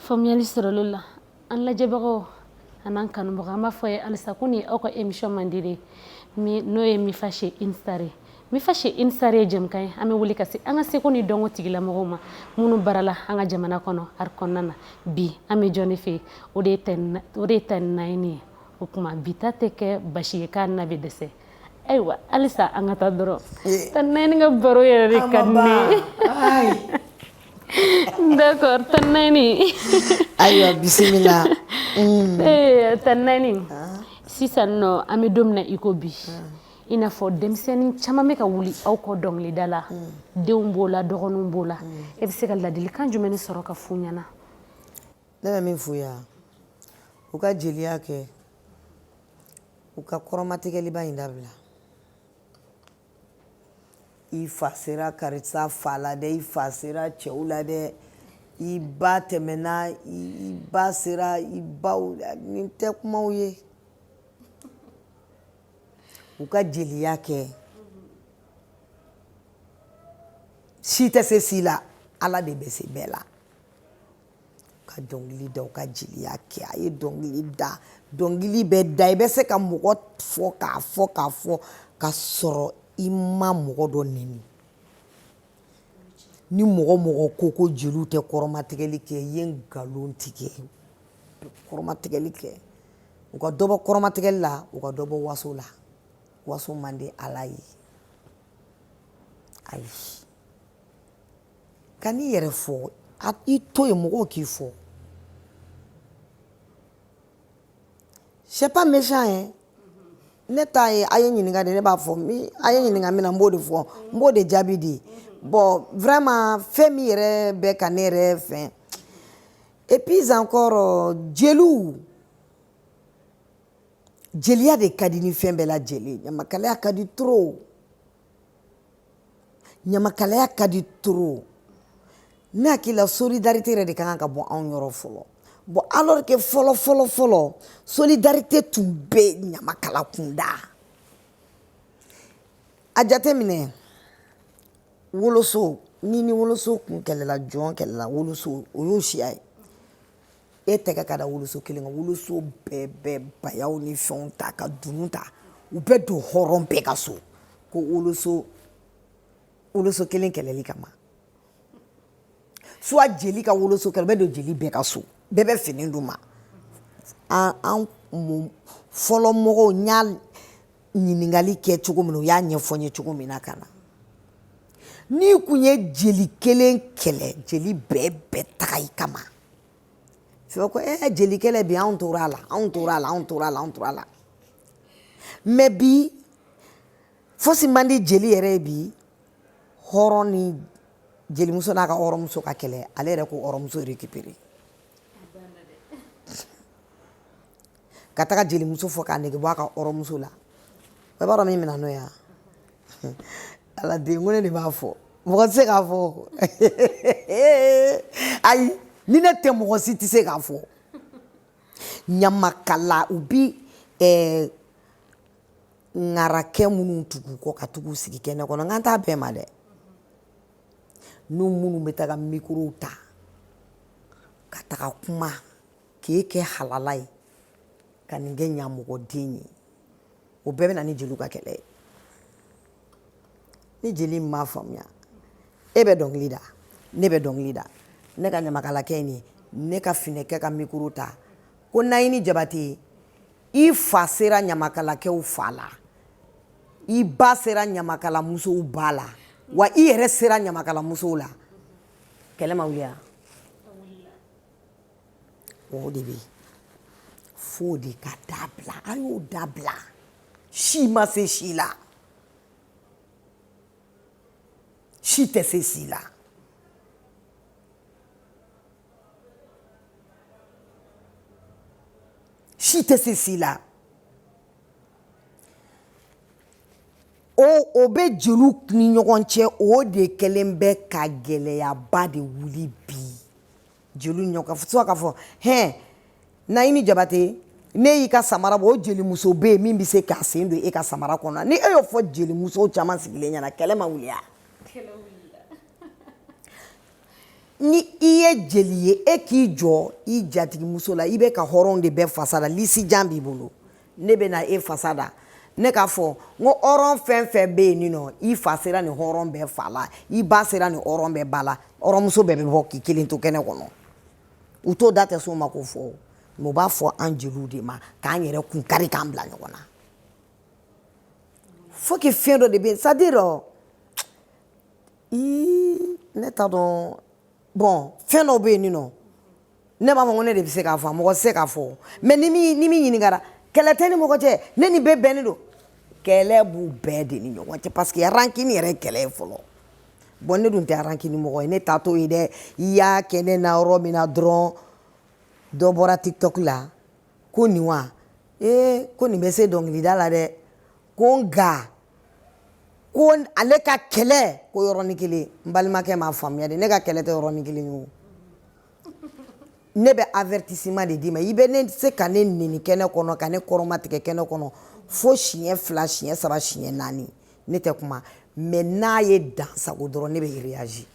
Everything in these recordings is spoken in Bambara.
Faamuyali sɔrɔla o la. An lajɛbagaw an'an kanubagaw, an b'a fɔ ye halisa ko nin ye aw ka émission mandi de ye, n'o ye Mifa chez une star ye. Mifa chez une star ye jɛmukan ye, an bɛ wuli ka se an ka seko ni dɔnko tigilamɔgɔw ma minnu baarala an ka jamana kɔnɔ art kɔnɔna na. Bi an bɛ jɔn de fɛ yen? O de ye Tani Nayini ye. O tuma bi ta tɛ kɛ basi ye k'a na bɛ dɛsɛ. Ayiwa, halisa an ka taa dɔrɔn. Tani Nayini ka baro yɛrɛ de ka di ne ye. D'accord, Tani Nayini. Ayiwa, bisimila. Ee Tani Nayini, sisan nɔ an bɛ don min na i ko bi, i n'a fɔ denmisɛnnin caman bɛ ka wuli aw kɔ dɔnkilida la, denw b'o la, dɔgɔninw b'o la, e bɛ se ka ladilikan jumɛn de sɔrɔ ka f'u ɲɛna? Ne bɛ min f'u ye, u ka jeliya kɛ, u ka kɔrɔmatigɛliba in dabila. I fa sera karisa fa la dɛ, i fa sera cɛw la dɛ, i ba tɛmɛna, i ba sera i baw, nin tɛ kumaw ye. U ka jeliya kɛ. Si tɛ se si la, Ala de bɛ se bɛɛ la. Ka dɔnkili da, u ka jeliya kɛ. A ye dɔnkili da, dɔnkili bɛ da, i bɛ se ka mɔgɔ fɔ k'a fɔ k'a fɔ ka sɔrɔ i ma mɔgɔ dɔ neni. Ni mɔgɔ mɔgɔ ko ko jeliw tɛ kɔrɔmatigɛli kɛ, i ye nkalon tigɛ. Kɔrɔmatigɛli kɛ, u ka dɔ bɔ kɔrɔmatigɛli la, u ka dɔ bɔ waso la. Waso man di Ala ye, ayi. Kan'i yɛrɛ fɔ, i to yen mɔgɔw k'i fɔ. C'est pas méchant hein. Ne ta ye a ye ɲininka de, ne b'a fɔ, a ye ɲininka min na, n b'o de fɔ, n b'o de jaabi di. Bon, vraiment, fɛn min yɛrɛ bɛ ka ne yɛrɛ fɛn. Et puis encore, jeliw, jeliya de ka di ni fɛn bɛɛ lajɛlen. Ɲamakalaya ka di trop, ɲamakalaya ka di trop. Ne hakili la, solidarité yɛrɛ de ka kan ka bɔ anw yɔrɔ fɔlɔ. Bon, alors que fɔlɔ fɔlɔ fɔlɔ, solidarité tun bɛ ɲamakala kunda. A jateminɛ, woloso ni woloso kun kɛlɛla, jɔn kɛlɛla, woloso o y'o siya ye. E tɛgɛ ka da woloso kelen kan, woloso bɛɛ bɛ bayaw ni fɛnw ta ka dunun ta, u bɛ don hɔrɔn bɛɛ ka so ko woloso kelen kɛlɛli kama. Soit jeli ka woloso kɛlɛ, u bɛ don jeli bɛɛ ka so, bɛɛ bɛ fini d'u ma. An fɔlɔ mɔgɔw, n y'a ɲininkali kɛ cogo min na, u y'a ɲɛfɔ n ye cogo min na ka na, n'i kun ye jeli kelen kɛlɛ, jeli bɛɛ bɛ taga i kama. Fɛ ko jeli kɛlɛ bi, anw tora a la, anw tora a la, anw tora a la, anw tora a la. Mais bi, fosi man di jeli yɛrɛ ye bi. Hɔrɔn ni jelimuso n'a ka hɔrɔnmuso ka kɛlɛ, ale yɛrɛ ko hɔrɔnmuso récupérer ka taga jelimuso fɔ k'a nege bɔ a ka hɔrɔnmuso la. I b'a dɔn min bɛna n'o ye wa? Ala den ko ne de b'a fɔ, mɔgɔ tɛ se k'a fɔ. Ayi, ni ne tɛ, mɔgɔ si tɛ se k'a fɔ. Ɲamakala, u bi ŋarakɛ minnu tugu kɔ ka tugu sigi kɛnɛ kɔnɔ, n kan t'a bɛɛ ma dɛ, n'u minnu bɛ taga mikorow ta ka taga kuma k'e kɛ halala ye ka nin kɛ ɲamɔgɔden ye, o bɛɛ bɛ na ni jeliw ka kɛlɛ ye. Ni jeli m'a faamuya, e bɛ dɔnkili da, ne bɛ dɔnkili da, ne ka ɲamakalakɛ ye nin ye, ne ka finɛkɛ ka mikoro ta ko Nayini Jabate, i fa sera ɲamakalakɛw fa la, i ba sera ɲamakalamusow ba la, wa i yɛrɛ sera ɲamakalamusow la. Kɛlɛ ma wuli wa? O de bɛ yen. F'o de ka dabila. A y'o dabila, si ma se si la, si tɛ se si la. Si tɛ se si la. O bɛ jeliw ni ɲɔgɔn cɛ, o de kɛlen bɛ ka gɛlɛyaba de wuli bi jeliw ni ɲɔgɔn cɛ. K'a fɔ hɛn, Nayini Jabate, ne y'i ka samara bɔ, o jelimuso bɛ yen min bɛ se k'a sen don e ka samara kɔnɔ. Ni e y'o fɔ jelimuso caman sigilen ɲɛna, kɛlɛ ma wuli wa? Ni i ye jeli ye, e k'i jɔ i jatigimuso la, i bɛ ka hɔrɔn de bɛɛ fasa da, liste jan b'i bolo. Ne bɛ na e fasa da, ne k'a fɔ n ko hɔrɔn fɛn fɛn bɛ yen nɔ, i fa sera nin hɔrɔn bɛɛ fa la, i ba sera nin hɔrɔn bɛɛ ba la, hɔrɔnmuso bɛɛ bɛ bɔ k'i kelen to kɛnɛ kɔnɔ. U t'o da tɛ s'o ma k'o fɔ, mais u b'a fɔ an jeliw de ma k'an yɛrɛ kun kari k'an bila ɲɔgɔn na. Faut que fɛn dɔ de bɛ yen, c'est à dire ii, ne t'a dɔn. Bon, fɛn dɔw bɛ yen nɔ, ne b'a fɔ ko ne de bɛ se k'a fɔ, mɔgɔ tɛ se k'a fɔ. Mais ni min ɲininkara, kɛlɛ tɛ ni mɔgɔ cɛ, ne ni bɛɛ bɛnnen don. Kɛlɛ b'u bɛɛ de ni ɲɔgɔn cɛ, parce que rancune yɛrɛ ye kɛlɛ ye fɔlɔ. Bon, ne dun tɛ rancune mɔgɔ ye, ne ta t'o ye dɛ. I y'a kɛ ne na yɔrɔ min na dɔrɔn, dɔ bɔra TikTok la ko nin wa, ee, ko nin bɛ se dɔnkilida la dɛ, ko nka ko ale ka kɛlɛ ko yɔrɔnin kelen. N balimakɛ m'a faamuya de, ne ka kɛlɛ tɛ yɔrɔnin kelen ye o. Ne bɛ avertissement de d'i ma. I bɛ ne se ka ne neni kɛnɛ kɔnɔ, ka ne kɔrɔma tigɛ kɛnɛ kɔnɔ fo siɲɛ 2, siɲɛ 3, siɲɛ 4, ne tɛ kuma. Mais n'a ye dan sago dɔrɔn, ne bɛ réagir.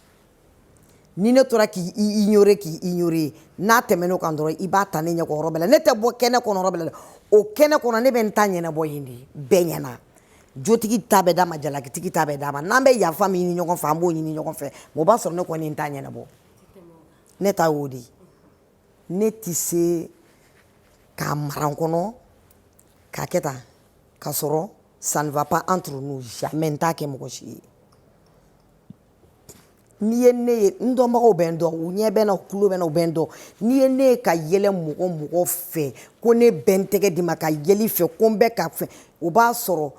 Ni ne tora k'i ignorer, k'i ignorer, n'a tɛmɛn'o kan dɔrɔn, i b'a ta ne ɲɛ kɔrɔ yɔrɔ bɛɛ la. Ne tɛ bɔ kɛnɛ kɔnɔ yɔrɔ bɛɛ la, o kɛnɛ kɔnɔ ne bɛ n ta ɲɛnabɔ yen de bɛɛ ɲɛna. Jotigi ta bɛ d'a ma, jalakitigi ta bɛ d'a ma. N'an bɛ yafa min ɲini ɲɔgɔn fɛ, an b'o ɲini ɲɔgɔn fɛ. Mais o b'a sɔrɔ ne kɔni n ta ɲɛnabɔ. Ne ta y'o de ye. Ne tɛ se k'a mara n kɔnɔ k'a kɛ tan k'a sɔrɔ ça ne va pas entre nous, jamais. N t'a kɛ mɔgɔ si ye. N'i ye ne ye, n dɔnbagaw bɛ n dɔn, u ɲɛ bɛ n na, u tulo bɛ n na, u bɛ n dɔn. N'i ye ne ye ka yɛlɛ mɔgɔ mɔgɔ fɛ ko ne bɛ n tɛgɛ d'i ma ka yɛlɛ i fɛ, ko n bɛ ka fɛn, o b'a sɔrɔ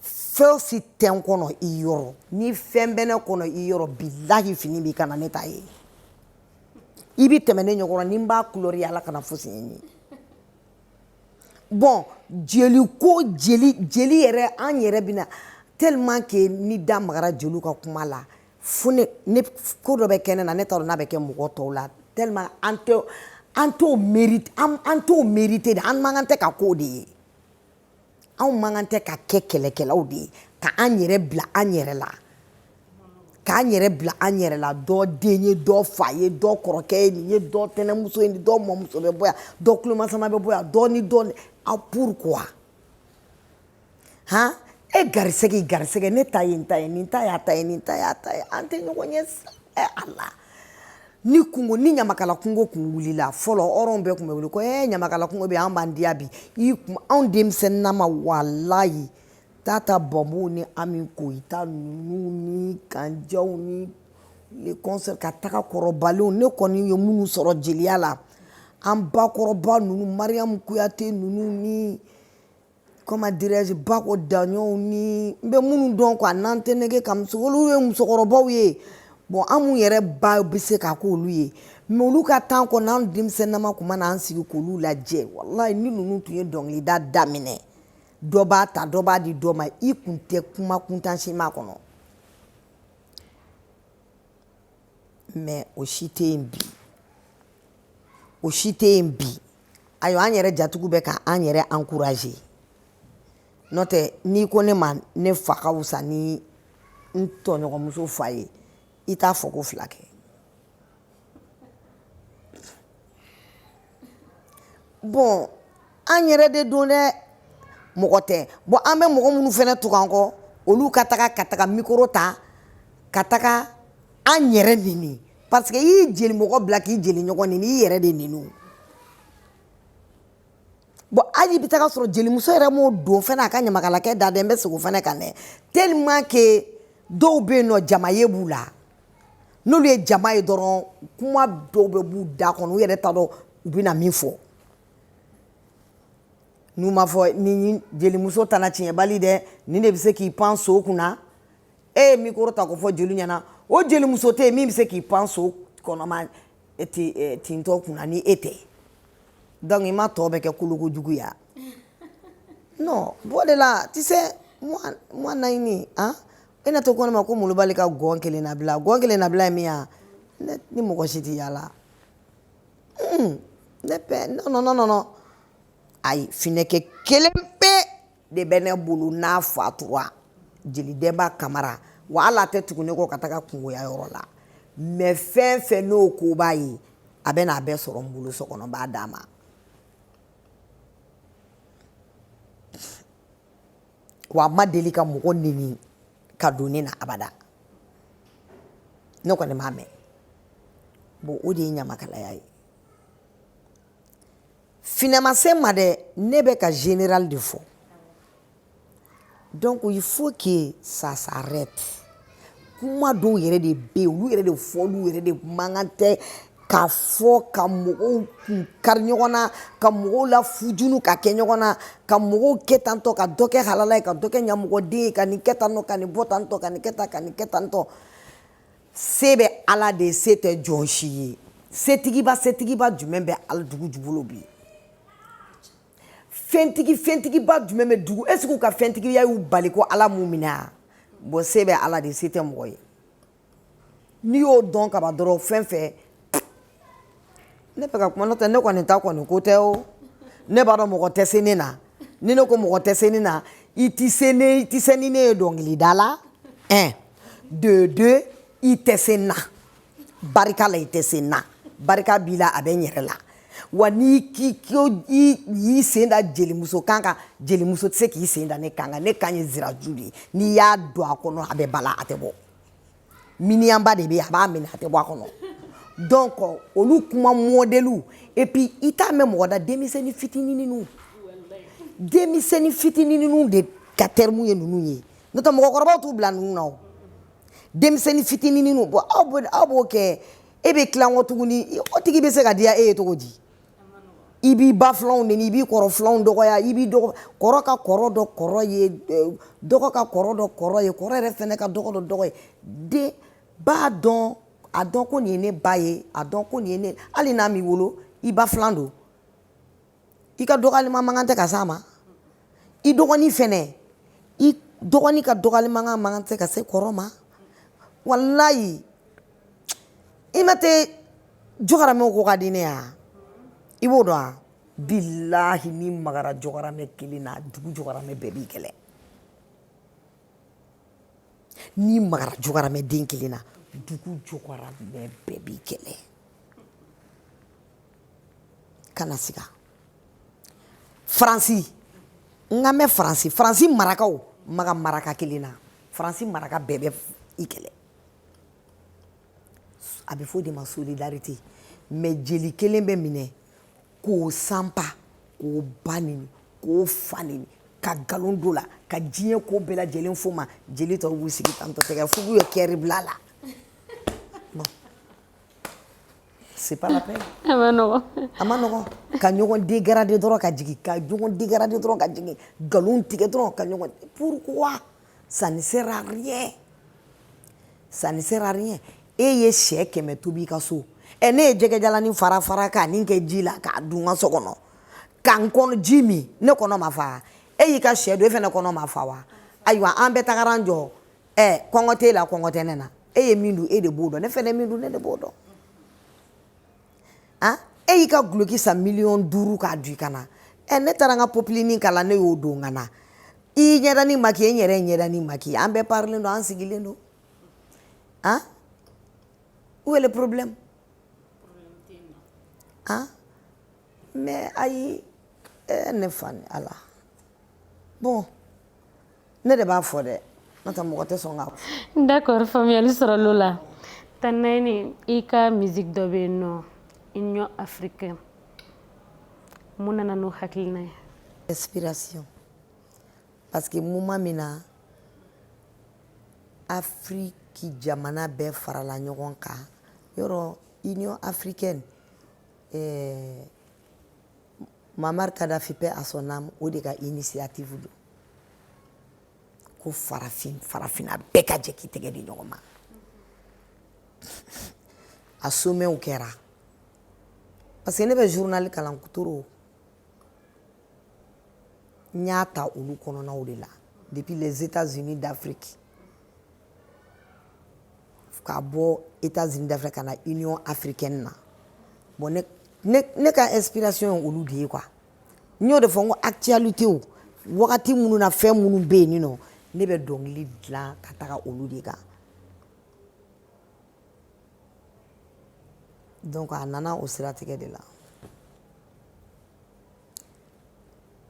fosi tɛ n kɔnɔ i yɔrɔ. Ni fɛn bɛ ne kɔnɔ i yɔrɔ, bilahi, fini b'i kana ne t'a ye. I bɛ tɛmɛ ne ɲɛkɔrɔ ni n b'a couleur ye, Ala kana fosi ye n ye. Bon, jeli ko, jeli jeli yɛrɛ, an yɛrɛ bɛna tellement que ni da magara jeliw ka kuma la, fo ne ko dɔ bɛ kɛ ne na, ne t'a dɔn n'a bɛ kɛ mɔgɔ tɔw la, tellement an t'o mérite, an t'o mérite de. An man kan tɛ ka k'o de ye, anw man kan tɛ ka kɛ kɛlɛkɛlaw de ye, ka an yɛrɛ bila an yɛrɛ la, k'an yɛrɛ bila an yɛrɛ la. Dɔ den ye, dɔ fa ye, dɔ kɔrɔkɛ ye nin ye, dɔ tɛnɛmuso ye nin, dɔ mɔmuso bɛ bɔ yan, dɔ kulomasama bɛ bɔ yan, dɔ ni dɔ. A pourquoi han? E garisɛgɛ, garisɛgɛ, ne ta ye n ta ye, nin ta y'a ta ye, nin ta y'a ta ye, an tɛ ɲɔgɔn ye sa. Ɛ Ala, ni kungo ni ɲamakala kungo kun wulila fɔlɔ, hɔrɔnw bɛɛ kun bɛ wuli ko ɛ ɲamakala kungo bɛ yen, an b'an diya bi. I kun anw denmisɛnninama, walayi, Tata Bambo ni Ami Koyita ninnu ni Kanjaw ni les concerts ka taga kɔrɔbalenw, ne kɔni ye minnu sɔrɔ jeliya la, an bakɔrɔba ninnu, Mariyamu Kuyate ninnu ni, comment dirais-je, Bako Daɲɔw ni n bɛ minnu dɔn quoi, n'an tɛ nege ka muso, olu ye musokɔrɔbaw ye. Bon, an mun yɛrɛ ba bɛ se ka k'olu ye, mais olu ka temps kɔnɔ, an denmisɛnninama tun mana an sigi k'olu lajɛ, walayi, ni ninnu tun ye dɔnkilida daminɛ, dɔ b'a ta, dɔ b'a di dɔ ma, i kun tɛ kuma kuntan si m'a kɔnɔ. Mais o si tɛ yen bi, o si tɛ yen bi. Ayiwa, an yɛrɛ jatigiw bɛ ka an yɛrɛ encourager. N'o tɛ, n'i ko ne ma ne fa ka fisa ni n tɔɲɔgɔnmuso fa ye, i t'a fɔ ko fila kɛ. Bon, an yɛrɛ de don dɛ, mɔgɔ tɛ. Bon, an bɛ mɔgɔ minnu fana tugu an kɔ, olu ka taga micro ta ka taga an yɛrɛ neni, parce que i y'i jeli mɔgɔ bila k'i jeli ɲɔgɔn neni, i yɛrɛ de neni. Bon, hali i bɛ taga sɔrɔ jelimuso yɛrɛ m'o don fɛnɛ a ka ɲamakalakɛ da dɛ. N bɛ segin o fɛnɛ kan dɛ, tellement que dɔw bɛ yen nɔ, jama ye b'u la. N'olu ye jama ye dɔrɔn, kuma dɔw bɛ b'u da kɔnɔ, u yɛrɛ t'a dɔn u bɛna min fɔ. N'u ma fɔ ni jelimuso tana tiɲɛbali dɛ, nin de bɛ se k'i pan so kunna. E ye micro ta k'o fɔ jeli ɲɛna, o jelimuso tɛ yen min bɛ se k'i pan so kɔnɔma tintɔ kunna ni e tɛ. Donc i ma tɔ bɛ kɛ kolokojugu ya. Non, bon, de la, tu sais, moi Naïni, hein, e na to ko ne ma ko molobali ka gɔn kelen na bila, gɔn kelen na bila ye min ya, ne ni mɔgɔ si tɛ yaala. Ne pɛ, non, non, non, non, ayi, finɛkɛ kelen pe de bɛ ne bolo n'a fatura, jeli Denba Kamara. Wa hali a tɛ tugu ne kɔ ka taga kungoya yɔrɔ la. Mais fɛn fɛn n'o ko b'a ye, a bɛ n'a bɛɛ sɔrɔ n bolo so kɔnɔ, n b'a d'a ma. Wa a ma deli ka mɔgɔ neni ka don ne na abada, ne kɔni m'a mɛn. Bon, o de ye ɲamakalaya ye. Finɛ ma se n ma dɛ, ne bɛ ka général de fɔ. Donc il faut que ça s'arrête. Kuma dɔw yɛrɛ de bɛ yen, olu yɛrɛ de fɔliw yɛrɛ de man kan tɛ k'a fɔ, ka mɔgɔw kun kari ɲɔgɔn na, ka mɔgɔw la fujunu ka kɛ ɲɔgɔn na, ka mɔgɔw kɛ tantɔ, ka dɔ kɛ halala ye, ka dɔ kɛ ɲamɔgɔden ye, ka nin kɛ tan nɔ, ka nin bɔ tantɔ, ka nin kɛ tan, ka nin kɛ tantɔ. Se bɛ Ala de, se tɛ jɔn si ye. Setigiba, setigiba jumɛn bɛ ala dugu jubolo bi? Fɛntigi, fɛntigiba jumɛn bɛ dugu? Est ce que u ka fɛntigiya y'u bali ko Ala m'u minɛ a? Bon, se bɛ Ala de, se tɛ mɔgɔ ye. N'i y'o dɔn kaban dɔrɔn, fɛn fɛn ne fɛ ka kuma, n'o tɛ ne kɔni ta kɔni ko tɛ o. Ne b'a dɔn mɔgɔ tɛ se ne na. Ni ne ko mɔgɔ tɛ se ne na, i tɛ se ne, i tɛ se ni ne ye dɔnkilida la. Un, deux, deux, i tɛ se n na barika la, i tɛ se n na barika b'i la, a bɛ n yɛrɛ la. Wa n'i k'i i y'i sen da jelimuso kan kan, jelimuso tɛ se k'i sen da ne kan kan. Ne kan ye ziraju de ye, n'i y'a don a kɔnɔ, a bɛ bala, a tɛ bɔ. Miniyanba de bɛ yen, a b'a minɛ, a tɛ bɔ a kɔnɔ. Donc olu kuma mɔdɛliw, et puis i t'a mɛn mɔgɔ da. Denmisɛnnin fitininw, denmisɛnnin fitininw de ka terme ye ninnu ye, n'o tɛ mɔgɔkɔrɔbaw t'u bila ninnu na. O denmisɛnnin fitininw, bon, aw b'o kɛ, e bɛ tila kɔ tuguni, o tigi bɛ se ka diya e ye cogo di? I b'i ba filanw neni, i b'i kɔrɔ filanw dɔgɔya, i b'i dɔgɔ kɔrɔ ka kɔrɔ dɔ kɔrɔ ye, dɔgɔ ka kɔrɔ dɔ kɔrɔ ye, kɔrɔ yɛrɛ fɛnɛ ka dɔgɔ dɔ dɔgɔ ye. Den b'a dɔn, a dɔn ko nin ye ne ba ye, a dɔn ko nin ye ne. Hali n'a m'i wolo, i ba filan don, i ka dɔgɔyalima man kan tɛ ka s'a ma. I dɔgɔnin fɛnɛ, i dɔgɔnin ka dɔgɔyalima man kan tɛ ka se kɔrɔ ma. Walayi, i ma tɛ jɔkaramɛw ko ka di ne ya, i b'o dɔn wa? Bilahi, ni magara jɔkaramɛ kelen na, dugu jɔkaramɛ bɛɛ b'i kɛlɛ. N'i magara jɔkaramɛ den kelen na, dugu jɔkaramɛ bɛɛ b'i kɛlɛ. Kana siga. Faransi, n ka mɛn Faransi, Faransi marakaw maga maraka kelen na, Faransi maraka bɛɛ bɛ i kɛlɛ. A bɛ fɔ o de ma solidarité. Mais jeli kelen bɛ minɛ k'o sanpa, k'o ba neni, k'o fa neni, ka nkalon don la, ka diɲɛ ko bɛɛ lajɛlen f'o ma, jeli tɔw b'u sigi tantɔ tɛgɛ fugu ye kɛri bila la. Bon, c'est pas la peine. A ma nɔgɔn. A ma nɔgɔn. Ka ɲɔgɔn dégrader dɔrɔn ka jigin, ka ɲɔgɔn dégrader dɔrɔn ka jigin, nkalon tigɛ dɔrɔn ka ɲɔgɔn, pourquoi? Ça ne sert à rien, ça ne sert à rien. E ye sɛ 100 tobi i ka so, ɛ, ne ye jɛgɛjalani fara fara k'a nin kɛ ji la k'a dun n ka so kɔnɔ, ka n kɔnɔ ji min, ne kɔnɔ ma fa. E y'i ka sɛ dun, e fana kɔnɔ ma fa wa? Ayiwa, an bɛɛ tagara an jɔ. Ɛ, kɔngɔ t'e la, kɔngɔ tɛ ne na. E ye min dun, e de b'o dɔn. Ne fana min dun, ne de b'o dɔn. Han, e y'i ka guloki san 5 miliyɔn k'a dun i ka na. Ɛ, ne taara n ka popilini kala, ne y'o don ka na. I ɲɛdani maki, n yɛrɛ ɲɛdani maki, an bɛɛ parilen don, an sigilen don. Han, où est le problème? Han, mais ayi, ne fa ni Ala. Bon, ne de b'a fɔ dɛ, n'o tɛ mɔgɔ tɛ sɔn k'a fɔ. D'accord, faamuyali sɔrɔla o la. Tanayini, i ka musique dɔ bɛ yen nɔ, Union africaine, mun nana n'o hakilina ye? Inspiration, parce que moment min na Afrique jamana bɛɛ farala ɲɔgɔn kan, yɔrɔ Union africaine, Muammar Kadhafi, paix à son âme, o de ka initiative don ko farafin, farafinna bɛɛ ka jɛ k'i tɛgɛ di ɲɔgɔn ma. A sommetw kɛra, parce que ne bɛ journal kalan trop, n y'a ta olu kɔnɔnaw de la, depuis les États-Unis d'Afrique, k'a bɔ États-Unis d'Afrique ka na Union africaine na. Bon, ne ka inspiration ye olu de ye quoi. N y'o de fɔ, n ko actualité, wagati minnu na, fɛn minnu bɛ yen nɔ, ne bɛ dɔnkili dilan ka taga olu de kan. Donc a nana o siratigɛ de la.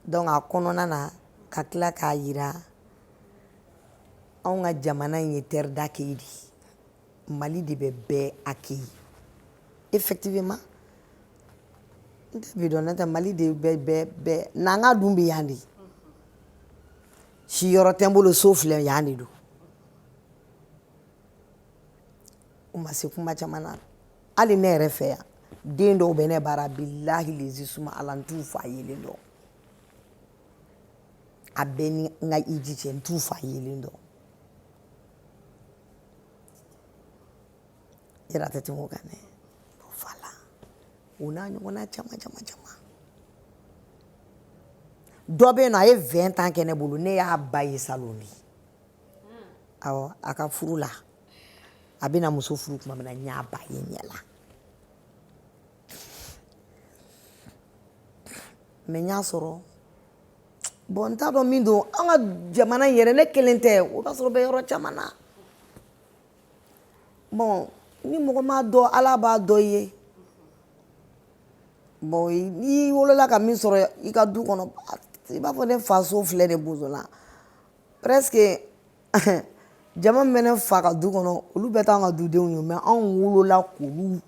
Donc a kɔnɔna na ka tila k'a yira anw ka jamana in ye terre d'accueil de ye. Mali de bɛ bɛɛ accueillir. Effectivement, n tɛ bi dɔn, n'o tɛ Mali de bɛ bɛɛ bɛɛ n'an ka dun bɛ yan de. Siyɔrɔ tɛ n bolo, so filɛ yan de don. U ma se kuma caman na. Hali ne yɛrɛ fɛ yan, den dɔw bɛ ne bara, bilahi lezi suma ala, n t'u fa yelen dɔn. A bɛɛ ni n ka iji cɛ, n t'u fa yelen dɔn. Yɛrɛ tɛ tɛmɛ o kan dɛ. Voilà, o n'a ɲɔgɔnna caman caman caman. Dɔ bɛ yen nɔ, a ye 20 ans kɛ ne bolo, ne y'a ba ye salon de. Awɔ, a ka furu la, a bɛna muso furu tuma min na, n y'a ba ye ɲɛ la. Mais n y'a sɔrɔ, bon, n t'a dɔn min don. An ka jamana in yɛrɛ, ne kelen tɛ, o b'a sɔrɔ bɛ yɔrɔ caman na. Bon, ni mɔgɔ m'a dɔn, Ala b'a dɔn i ye. Bon, n'i wolola ka min sɔrɔ i ka du kɔnɔ, i b'a fɔ ne faso filɛ de bozola. Presque jama min bɛ ne fa ka du kɔnɔ, olu bɛɛ t'an ka dudenw ye, mais anw wolola k'olu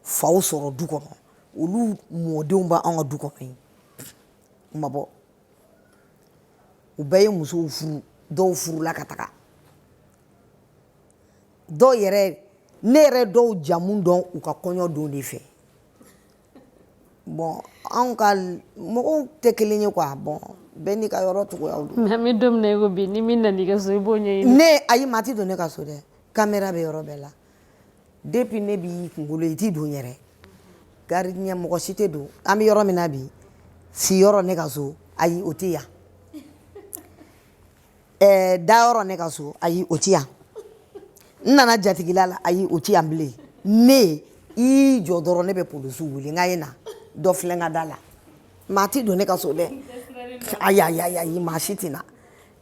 faw sɔrɔ du kɔnɔ, olu mɔdenw bɛ anw ka du kɔnɔ yen. U ma bɔ, u bɛɛ ye musow furu, dɔw furula ka taga, dɔw yɛrɛ, ne yɛrɛ dɔw jamu dɔn u ka kɔɲɔ don de fɛ. Bon, anw ka mɔgɔw tɛ kelen ye quoi. Bon, bɛɛ n'i ka yɔrɔ cogoyaw don. Mais an bɛ don min na i ko bi, ni min nana i ka so, i b'o ɲɛɲini. Ne ayi, maa ti don ne ka so dɛ. Caméra bɛ yɔrɔ bɛɛ la. Depuis ne b'i kunkolo, i t'i don yɛrɛ. Gardien, mɔgɔ si tɛ don. An bɛ yɔrɔ min na bi, siyɔrɔ ne ka so, ayi, o tɛ yan. Dayɔrɔ ne ka so, ayi, o tɛ yan. N nana jatigila la, ayi, o tɛ yan bilen. Ne i jɔ dɔrɔn, ne bɛ polisiw wele n ka ye na dɔ filɛ n ka da la. Maa ti don ne ka so dɛ. Ayi ayi ayi ayi, maa si tɛ na.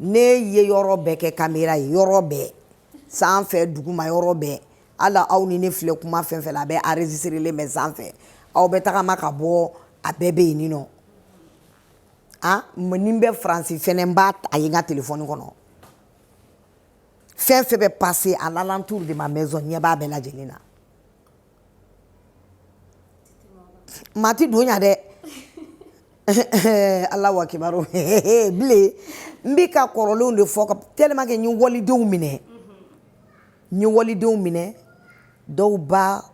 Ne ye yɔrɔ bɛɛ kɛ caméra ye, yɔrɔ bɛɛ, sanfɛ, duguma, yɔrɔ bɛɛ. Hali aw ni ne filɛ kuma fɛn fɛn la, a bɛɛ enregistrelen bɛ sanfɛ. Aw bɛ tagama ka bɔ, a bɛɛ bɛ yen nɔ. Ah, ni n bɛ Faransi fɛnɛ, n b'a a ye n ka téléphone kɔnɔ. Fɛn fɛn bɛ passer à l'alentour de ma maison, ɲɛ b'a bɛɛ lajɛlen na. Maa ti don yan dɛ. Ala wa kibaru bilen, n bɛ ka kɔrɔlenw de fɔ tellement que n ye walidenw minɛ, n ye walidenw minɛ. Dɔw ba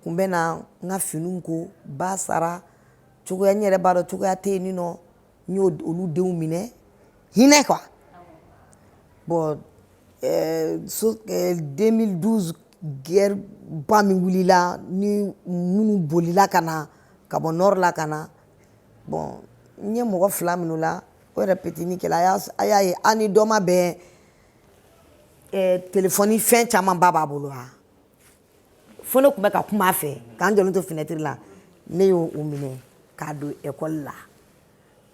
kun bɛ na n ka finiw ko, ba sara cogoya, n yɛrɛ b'a dɔn cogoya tɛ yen nɔ. N y'o olu denw minɛ, hinɛ quoi. Bon, so, 2012 guerre ba min wulila, ni minnu bolila ka na ka bɔ nord la ka na, bon, n ye mɔgɔ fila minnu la, o yɛrɛ petini kɛla, a y'a ye an ni dɔ ma bɛn. Telefɔni fɛn camanba b'a bolo wa, fo ne tun bɛ ka kuma a fɛ k'an jɔlen to fenêtre la, ne y'o minɛ k'a don école la.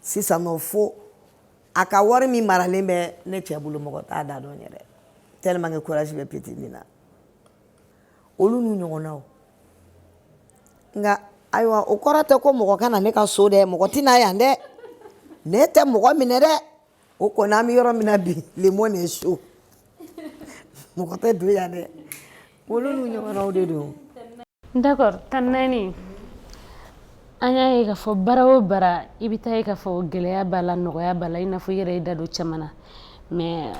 Sisan nɔ, fo a ka wari min maralen bɛ ne cɛ bolo, mɔgɔ t'a da dɔn yɛrɛ, tellement que courage bɛ petini na. Olu n'u ɲɔgɔnnaw. Nka ayiwa, o kɔrɔ tɛ ko mɔgɔ ka na ne ka so dɛ. Mɔgɔ tɛ na yan dɛ, ne tɛ mɔgɔ minɛ dɛ. O kɔni, an bɛ yɔrɔ min na bi, le monde est chaud, mɔgɔ tɛ don yan dɛ. Olu n'u ɲɔgɔnnaw de don. D'accord, tan naani, an y'a ye k'a fɔ baara o baara, i bɛ taa ye k'a fɔ gɛlɛya b'a la, nɔgɔya b'a la, i n'a fɔ i yɛrɛ ye da don caman na. Mais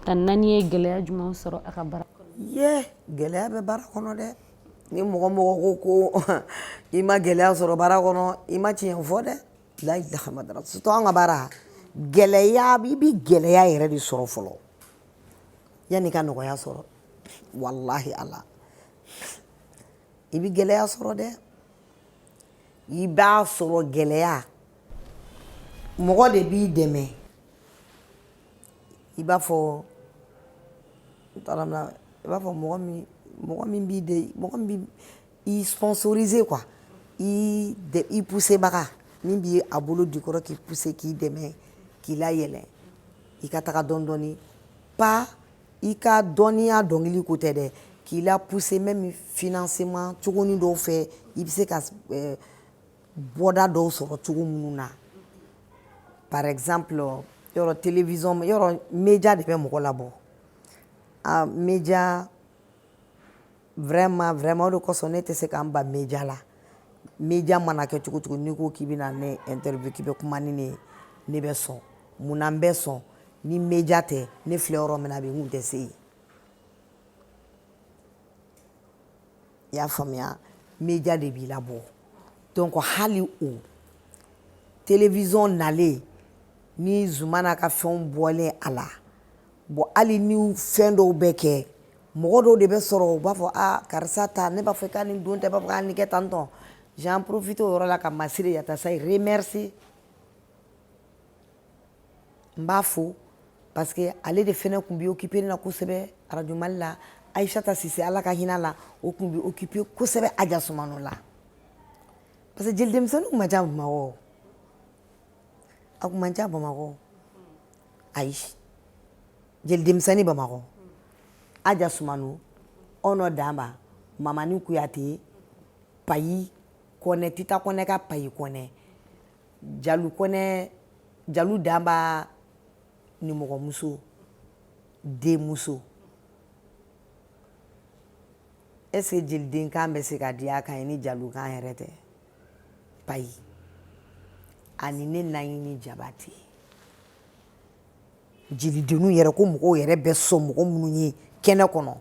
tan naani ye gɛlɛya jumɛnw sɔrɔ a ka baara kɔnɔ? Ye, gɛlɛya bɛ baara kɔnɔ dɛ. Ni mɔgɔ mɔgɔ ko ko i ma gɛlɛya sɔrɔ baara kɔnɔ, i ma tiɲɛ fɔ dɛ. La ilaha illallah. Surtout an ka baara, gɛlɛya, i bi gɛlɛya yɛrɛ de sɔrɔ fɔlɔ yanni i ka nɔgɔya sɔrɔ. Walahi ala, i bi gɛlɛya sɔrɔ dɛ. I b'a sɔrɔ gɛlɛya, mɔgɔ de b'i dɛmɛ. I b'a fɔ, n t'a dɔn, i b'a fɔ mɔgɔ min b'i de, mɔgɔ min b'i sponsoriser quoi, i pousser baga min b'i a bolo jukɔrɔ k'i pousser, k'i dɛmɛ, k'i layɛlɛn, i ka taga dɔɔni dɔɔni. Pas i ka dɔnniya dɔnkili ko tɛ dɛ, k'i K'i la pousser même financement cogonin dɔw fɛ, i bɛ se ka bɔda dɔw sɔrɔ cogo minnu na. Par exemple, yɔrɔ télévision, yɔrɔ média de bɛ mɔgɔ labɔ. A média vraiment vraiment, o de kosɔn ne tɛ se k'an ban média la. Média mana kɛ cogo cogo, n'i ko k'i bɛna ne interview, k'i bɛ kuma ni ne ye, ne bɛ sɔn. Mun na n bɛ sɔn? Ni média tɛ, ne filɛ yɔrɔ min na bi, n kun tɛ se yen. I y'a faamuya? Média de b'i labɔ. Donc hali o télévision nalen ni Zumana ka fɛnw bɔlen a la, bon, hali ni fɛn dɔw bɛ kɛ, mɔgɔ dɔw de bɛ sɔrɔ, u b'a fɔ: "A karisa ta." Ne b'a fɔ k'a ni don tɛ, b'a fɔ k'a nin kɛ tan tɔ. J'en profite o yɔrɔ la ka Masire Yatasayi remercier. N b'a fo parce que ale de fɛnɛ tun bɛ occupé ne na kosɛbɛ Radio Mali la. Aïssata Sise, Ala ka hinɛ la, o tun bɛ occupé kosɛbɛ Aja Sumano la, parce que jeli denmisɛnninw kun man ca Bamakɔ. A kun man ca Bamakɔ. Ayi, jeli denmisɛnnin Bamakɔ, Aja Sumano, Ɔnɔ Danba, Mamani Kuyate, Payi Kɔnɛ, Tita Kɔnɛ ka Payi Kɔnɛ, Jalu Kɔnɛ, Jalu Danba nimɔgɔmuso denmuso. Est ce que jeliden kan bɛ se ka di a kan ye ni jalu kan yɛrɛ tɛ? Payi ani ne Naɲini Jabate, jelidenninw yɛrɛ, ko mɔgɔw yɛrɛ bɛ sɔn mɔgɔ minnu ye kɛnɛ kɔnɔ,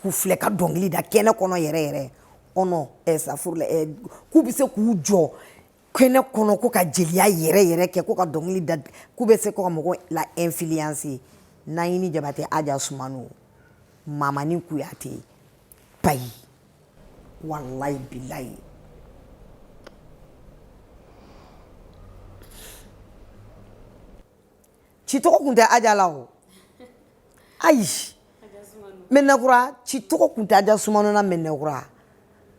k'u filɛ ka dɔnkili da kɛnɛ kɔnɔ yɛrɛ yɛrɛ, ɔnɔ ɛ safurula ɛ, k'u bɛ se k'u jɔ kɛnɛ kɔnɔ ko ka jeliya yɛrɛ yɛrɛ kɛ, ko ka dɔnkili da, k'u bɛ se ko ka mɔgɔw la influencer: Naɲini Jabate, Aja Sumano, Mamani Kuyate, Payi. Walayi bilayi. Ci tɔgɔ kun tɛ Aja la o. Ayi, Mɛnɛkura ci tɔgɔ kun tɛ Aja Sumano na Mɛnɛkura.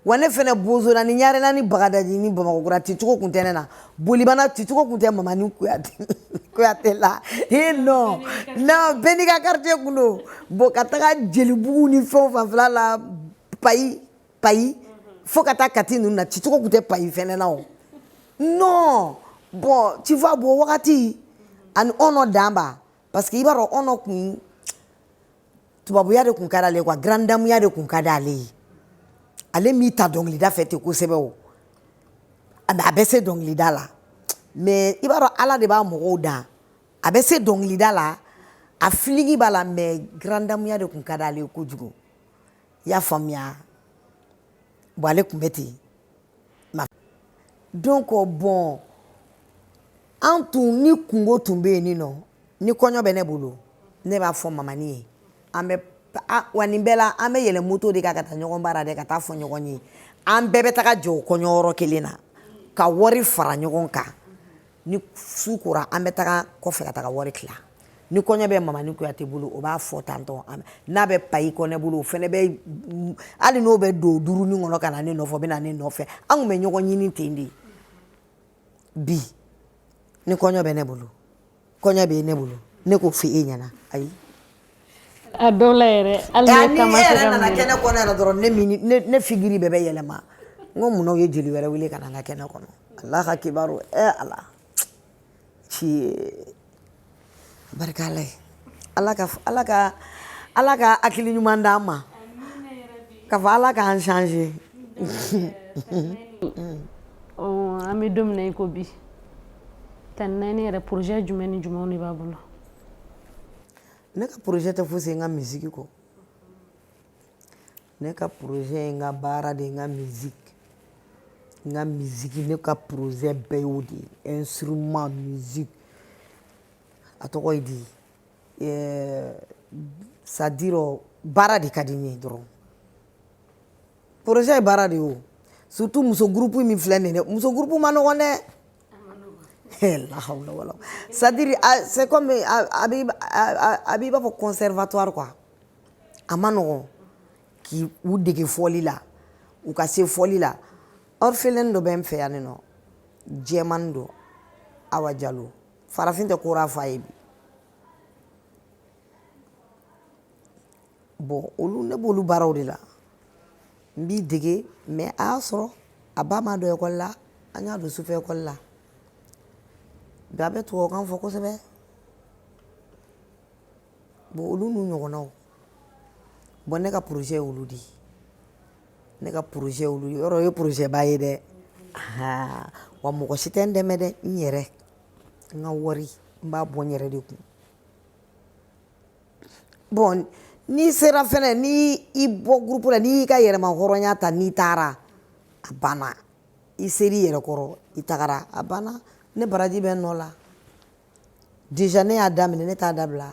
Wa ne fɛnɛ Bozona ni Ɲarela ni Bagadaji ni Bamakɔkura, ci tɔgɔ kun tɛ ne na. Bolibana ci tɔgɔ kun tɛ Mamani Kuyate la. Eh non non, bɛɛ n'i ka quartier kun don. Bon, ka taga Jelibugu ni fɛnw fanfɛla la, Payi, Payi fo ka taa Kati ninnu na, ci tɔgɔ kun tɛ Payi fɛnɛ na o. Non, bon, tu vois, bon, wagati ani Ɔnɔ Danba, parce que i b'a dɔn, Ɔnɔ kun tubabuya de kun ka d'ale ye quoi, grande dameya de kun ka d'ale ye. Ale m'i ta dɔnkilida fɛ ten kosɛbɛ o, a bɛ se dɔnkilida la, mais i b'a dɔn, Ala de b'a mɔgɔw dan. A bɛ se dɔnkilida la, a filigi b'a la, mais grande dameya de kun ka d'ale ye kojugu. I y'a faamuya? Bon, ale kun bɛ ten. Donc bon, an tun ni kungo tun bɛ yen nɔ, ni kɔɲɔ bɛ ne bolo, ne b'a fɔ mamani ye, an bɛ wa nin bɛɛ la, an bɛ yɛlɛ moto de kan ka taa ɲɔgɔn bara dɛ, ka taa fɔ ɲɔgɔn ye. An bɛɛ bɛ taga jɔ o kɔɲɔyɔrɔ kelen na ka wari fara ɲɔgɔn kan. Ni su kora, an bɛ taga kɔfɛ ka taga wari tila. Ni kɔɲɔ bɛ Mamani Kuyate bolo, o b'a fɔ tantɔ. N'a bɛ Payi Kɔnɛ bolo, o fɛnɛ bɛ, hali n'o bɛ don duurunin kɔnɔ ka na ne nɔfɛ, o bɛ na ne nɔfɛ. An kun bɛ ɲɔgɔn ɲini ten de. Bi ni kɔɲɔ bɛ ne bolo, kɔɲɔ bɛ ne bolo, ne k'o fɔ e ɲɛna, ayi. A dɔw la yɛrɛ, hali ne kama e yɛrɛ nana kɛnɛ kɔnɔ yɛrɛ dɔrɔn, ne ne figure bɛɛ bɛ yɛlɛma. N ko munna u ye jeli wɛrɛ wele ka na n ka kɛnɛ kɔnɔ? Ala ka kibaru ɛ, Ala ci barika Ala ye. Ala ka Ala ka Ala ka hakili ɲuman d'an ma, ka fɔ Ala k'an changer. An bɛ don min na i ko bi, Tani Naani yɛrɛ, projet jumɛn ni jumɛnw de b'a bolo? Ne ka projet tɛ fosi ye n ka musique kɔ. Ne ka projet ye n ka baara de ye, n ka musique, n ka musique. Ne ka projet bɛɛ y'o de ye: instrument, musique. A tɔgɔ ye di, c'est à dire baara de ka di n ye dɔrɔn. Projet ye baara de ye o, surtout muso groupe min filɛ nin ye dɛ. Muso groupe ma nɔgɔn dɛ. La hawla wala, c'est à dire c'est comme a b'i b'a fɔ conservatoire quoi. A ma nɔgɔn k'i u dege fɔli la, u ka se fɔli la. Orphelin dɔ bɛ n fɛ yan nɔ, jɛman don, Awa Jalo, farafin tɛ kora f'a ye bi. Bon, olu ne b'olu baaraw de la, n b'i dege. Mais a y'a sɔrɔ a ba ma don ekɔli la, an y'a don sufɛ ekɔli la. Bi a bɛ tubabukan fɔ kosɛbɛ. Bon, olu n'u ɲɔgɔnnaw. Bon, ne ka projet ye olu de ye, ne ka projet ye olu ye. Yɔrɔ o ye projet ba ye dɛ. Wa mɔgɔ si tɛ n dɛmɛ dɛ, n yɛrɛ n ka wari n b'a bɔ n yɛrɛ de kun. Bon, n'i sera fɛnɛ, ni i bɔ groupe la, n'i y'i ka yɛrɛma hɔrɔnya ta, n'i taara, a banna. I ser'i yɛrɛ kɔrɔ, i tagara, a banna. Ne baraji bɛ n nɔ la déjà. Ne y'a daminɛ, ne t'a dabila.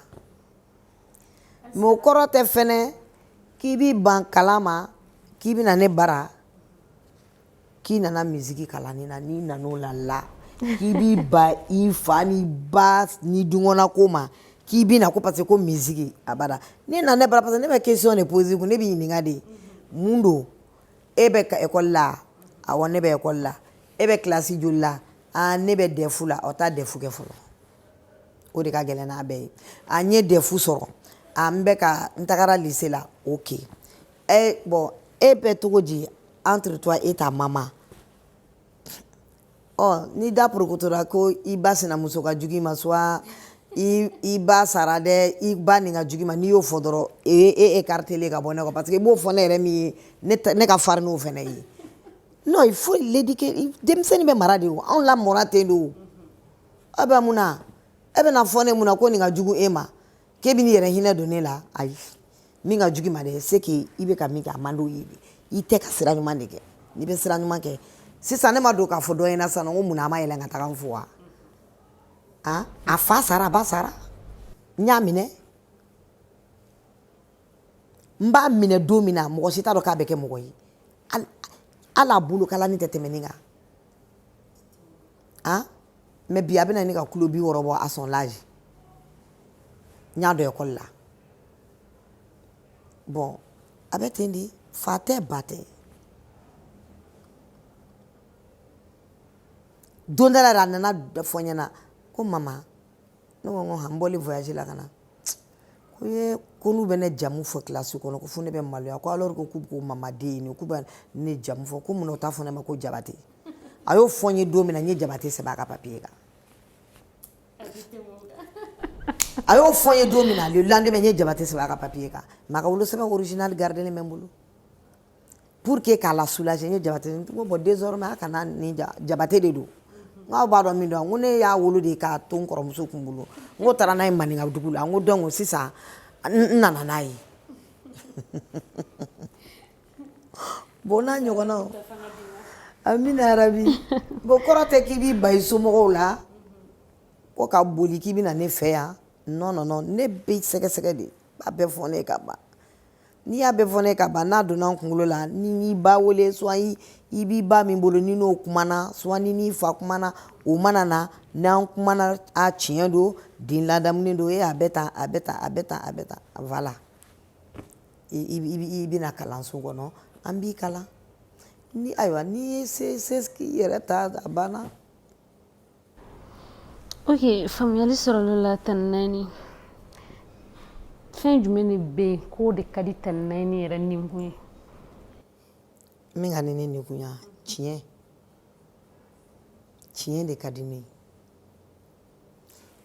Mais o kɔrɔ tɛ fɛnɛ k'i b'i ban kalan ma, k'i bɛna ne bara, k'i nana misiki kalanni na. N'i nan'o la la k'i b'i ba i fa ni ba ni dungɔnna ko ma, k'i bɛna ko parce que ko misiki, abada. N'i nana ne bara, parce que ne bɛ question de poser kun, ne b'i ɲininka de mun don. E bɛ ka école la? Awɔ, ne bɛ école la. E bɛ kilasi joli la? Aa, ne bɛ DEF la. O taa DEF kɛ fɔlɔ, o de ka gɛlɛn n'a bɛɛ ye. A n ye DEF sɔrɔ, a n bɛ ka n tagara lycée la. Ok, eh bon, e bɛ cogo di entre toi et ta maman? Ɔ, n'i da porokotora ko i ba sinamuso ka jugu i ma, soit i ba sara dɛ, i ba nin ka jugu i ma, n'i y'o fɔ dɔrɔn, e écarté ka bɔ ne kɔ, parce que i b'o fɔ ne yɛrɛ min ye, ne ka farin n'o fɛnɛ ye. Non, il faut l'éduquer. Denmisɛnnin bɛ mara de. O anw lamɔra ten de. O aw bɛ mun na? E bɛna fɔ ne mun na ko nin ka jugu e ma, k'e bɛ n'i yɛrɛ hinɛ don ne la? Ayi, min ka jugu i ma dɛ, c'est que i bɛ ka min kɛ, a man d'o ye de. I tɛ ka sira ɲuman de kɛ. N'i bɛ sira ɲuman kɛ sisan, ne ma don k'a fɔ dɔ ɲɛna sisan ko munna a ma yɛlɛn ka taga n fo wa? A fa sara, a ba sara, n y'a minɛ, n b'a minɛ don min na, mɔgɔ si t'a dɔn k'a bɛ kɛ mɔgɔ ye. Hali a bolo kalani tɛ tɛmɛ nin kan. Mais bi a bɛna ne ka kulo 60 bɔ à son âge. N y'a dɔn ekɔli la. Bon, a bɛ ten de, fa tɛ, ba tɛ. Don dɔ la yɛrɛ, a nana fɔ n ɲɛna ko mama. Ne ko, n ko han, n bɔlen voyage la ka na, ko ye ko n'u bɛ ne jamu fɔ kilasi kɔnɔ, ko fo ne bɛ maloya, ko alors que k'u ko mama den ye, k'u bɛ ne jamu fɔ, ko munna u t'a fɔ ne ma ko Jabate? A y'o fɔ n ye don min na, n ye Jabate sɛbɛn a ka papier kan. A y'o fɔ n ye don min na, le lendemain, n ye Jabate sɛbɛn a ka papier kan. Mais a ka wolosɛbɛn original gardelen bɛ n bolo pour que k'a la soulager. N ye Jabate, n ko bon, désormais a kana nin Jabate de don. N k'aw b'a dɔn min don. N ko ne y'a wolo de k'a to n kɔrɔmuso kun bolo. N ko taara n'a ye maninka dugu la. N ko donc sisan n nana n'a ye. Bon, n'a ɲɔgɔnnaw, amina yarabi. Bon, kɔrɔ tɛ k'i b'i ba i somɔgɔw la ko ka boli k'i bɛna ne fɛ yan. Non, non, non, ne bɛ sɛgɛsɛgɛ de b'a bɛɛ fɔ ne ka ban. N'i y'a bɛɛ fɔ ne ka ban, n'a donna n kunkolo la, ni y'i ba wele, soit i b'i ba min bolo, ni n'o kumana, soit ni n'i fa kumana, o mana na, n'an kumana, a tiɲɛ don, den ladamunen don, e a bɛ tan, a bɛ tan, a bɛ tan, a bɛ tan, voilà. I bɛna kalanso kɔnɔ, an b'i kalan. Ni ayiwa, n'i ye se se k'i yɛrɛ ta, a banna. Ok, faamuyali sɔrɔla la. Tani Naani, fɛn jumɛn de bɛ yen k'o de ka di Tani Naani yɛrɛ nikun ye? Min ka di ne nikun ye, tiɲɛ, tiɲɛ de ka di ne ye.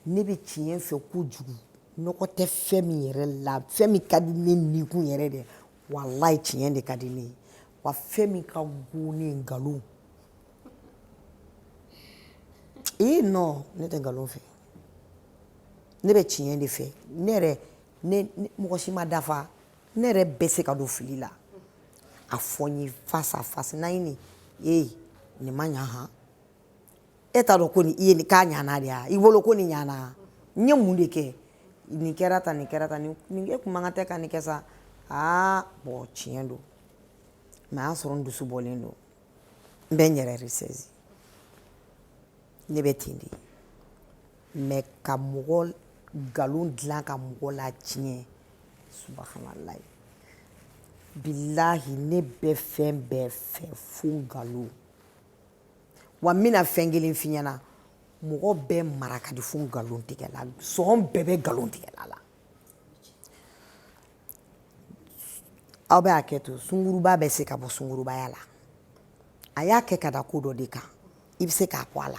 Ne bɛ tiɲɛ fɛ kojugu. Nɔgɔ tɛ fɛn min yɛrɛ la, fɛn min ka di ne nikun yɛrɛ de, walayi, tiɲɛ de ka di ne ye. Wa fɛn min ka go ne ye, nkalon. Ee non, ne tɛ nkalon fɛ, ne bɛ tiɲɛ de fɛ. Ne yɛrɛ, ne mɔgɔ si ma dafa. Ne yɛrɛ bɛ se ka don fili la, a fɔ n ye face à face n'a ye nin ee nin ma ɲa han. E t'a dɔn ko nin i ye nin k'a ɲana de ya? I bolo ko nin ɲana, n ye mun de kɛ? Nin kɛra tan, nin kɛra tan, nin e kun man kan tɛ ka nin kɛ sa. Aa bon, tiɲɛ don, mais a y'a sɔrɔ n dusu bɔlen don, n bɛ n yɛrɛ ressaisi. Ne bɛ ten de. Mais ka mɔgɔ nkalon dilan ka mɔgɔ la tiɲɛ, subahanallahi, bilahi, ne bɛ fɛn bɛɛ fɛ fo nkalon. Wa n bɛna fɛn kelen f'i ɲɛna: mɔgɔ bɛɛ mara ka di fo nkalon tigɛla, sɔn bɛɛ bɛ nkalon tigɛla la. Aw bɛ hakɛ to, sunguruba bɛ se ka bɔ sungurubaya la. A y'a kɛ ka da ko dɔ de kan, i bɛ se k'a bɔ a la.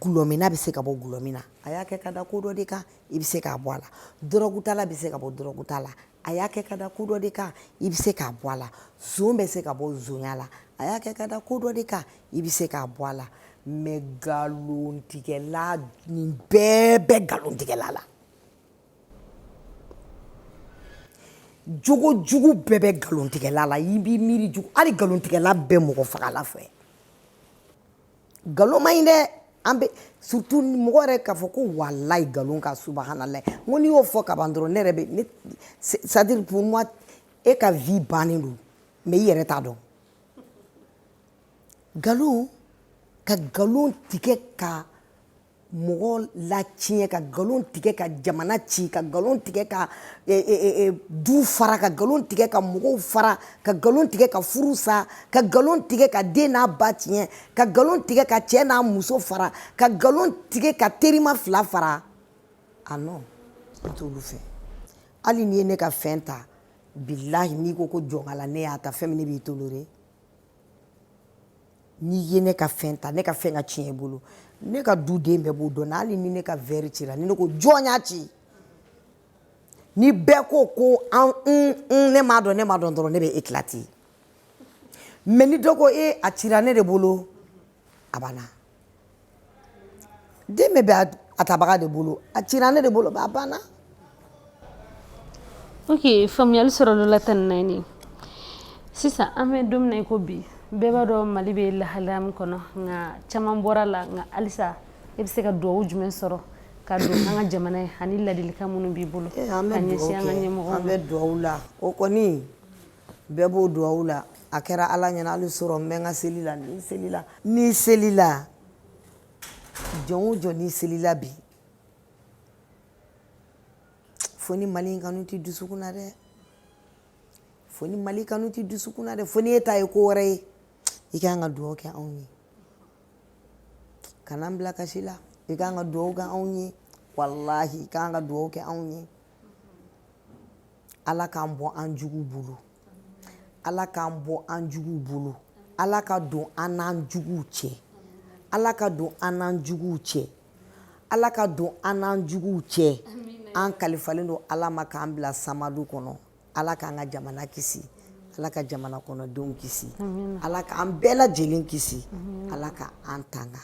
Gulɔminna bɛ se ka bɔ gulɔmin na, a y'a kɛ ka da ko dɔ de kan, i bɛ se k'a bɔ a la. Dɔrɔgutala bɛ se ka bɔ dɔrɔguta la, a y'a kɛ ka da ko dɔ de kan, i bɛ se k'a bɔ a la. Zon bɛ se ka bɔ zonya la, a y'a kɛ ka da ko dɔ de kan, i bɛ se k'a bɔ a la. Mais nkalontigɛla, nin bɛɛ bɛ nkalontigɛla la. Jogo jugu bɛɛ bɛ nkalontigɛla la. I b'i miiri jugu, hali nkalontigɛla bɛɛ mɔgɔ fagala fɛ. Nkalon man ɲi dɛ. An bɛ surtout mɔgɔ yɛrɛ k'a fɔ ko walayi nkalon ka subahanallahi. N ko n'i y'o fɔ ka ban dɔrɔn, ne yɛrɛ bɛ ne, c'est à dire pour moi e ka vie bannen don, mais i yɛrɛ t'a dɔn. Nkalon, ka nkalon tigɛ ka mɔgɔ latiɲɛ, ka nkalon tigɛ ka jamana ci, ka nkalon tigɛ ka du fara, ka nkalon tigɛ ka mɔgɔw fara, ka nkalon tigɛ ka furu sa, ka nkalon tigɛ ka den n'a ba tiɲɛ, ka nkalon tigɛ ka cɛ n'a muso fara, ka nkalon tigɛ ka terima fila fara. Ah non, n t'olu fɛ. Hali n'i ye ne ka fɛn ta, bilahi, n'i ko ko jɔnkala ne y'a ta, fɛn min ne b'i toléré. N'i ye ne ka fɛn ta, ne ka fɛn ka tiɲɛ i bolo, ne ka duden bɛɛ b'o dɔn. Hali ni ne ka verre cira, ni ne ko jɔn y'a ci, ni bɛɛ ko ko an ne m'a dɔn, ne m'a dɔn dɔrɔn, ne bɛ éclater. Mais ni dɔ ko e a cira ne de bolo, a banna. Den bɛ bɛn a tabaga de bolo, a cira ne de bolo, a banna. Ok, faamuyali sɔrɔla la tan naani. Sisan an bɛ don min na i ko bi, bɛɛ b'a dɔn Mali bɛ lahalaya min kɔnɔ, nka caman bɔra la. Nka halisa e bɛ se ka dugawu jumɛn sɔrɔ ka don an ka jamana ye, ani ladilikan minnu b'i bolo ka ɲɛsin an ka ɲɛmɔgɔw ma? An bɛ dugawu la, o kɔni bɛɛ b'o dugawu la. A kɛra Ala ɲɛna. Hali sɔrɔ n bɛ n ka seli la, ni selila, ni selila, jɔn o jɔn n'i selila bi, fo ni Mali in kanu t'i dusukun na dɛ, fo ni Mali kanu t'i dusukun na dɛ, fo ni e ta ye ko wɛrɛ ye, i ka kan ka dugawu kɛ anw ye. Kana an bila kasi la. I ka kan ka dugawu kɛ anw ye, walahi, i ka kan ka dugawu kɛ anw ye. Ala k'an bɔ an jugu bolo, Ala k'an bɔ an jugu bolo, Ala ka don an n'an juguw cɛ, Ala ka don an n'an juguw cɛ, Ala ka don an n'an juguw cɛ. An kalifalen don Ala ma k'an bila samadu kɔnɔ. Ala k'an ka jamana kisi, Ala ka jamana kɔnɔdenw kisi, Ala k'an bɛɛ lajɛlen kisi, Ala ka an tanga.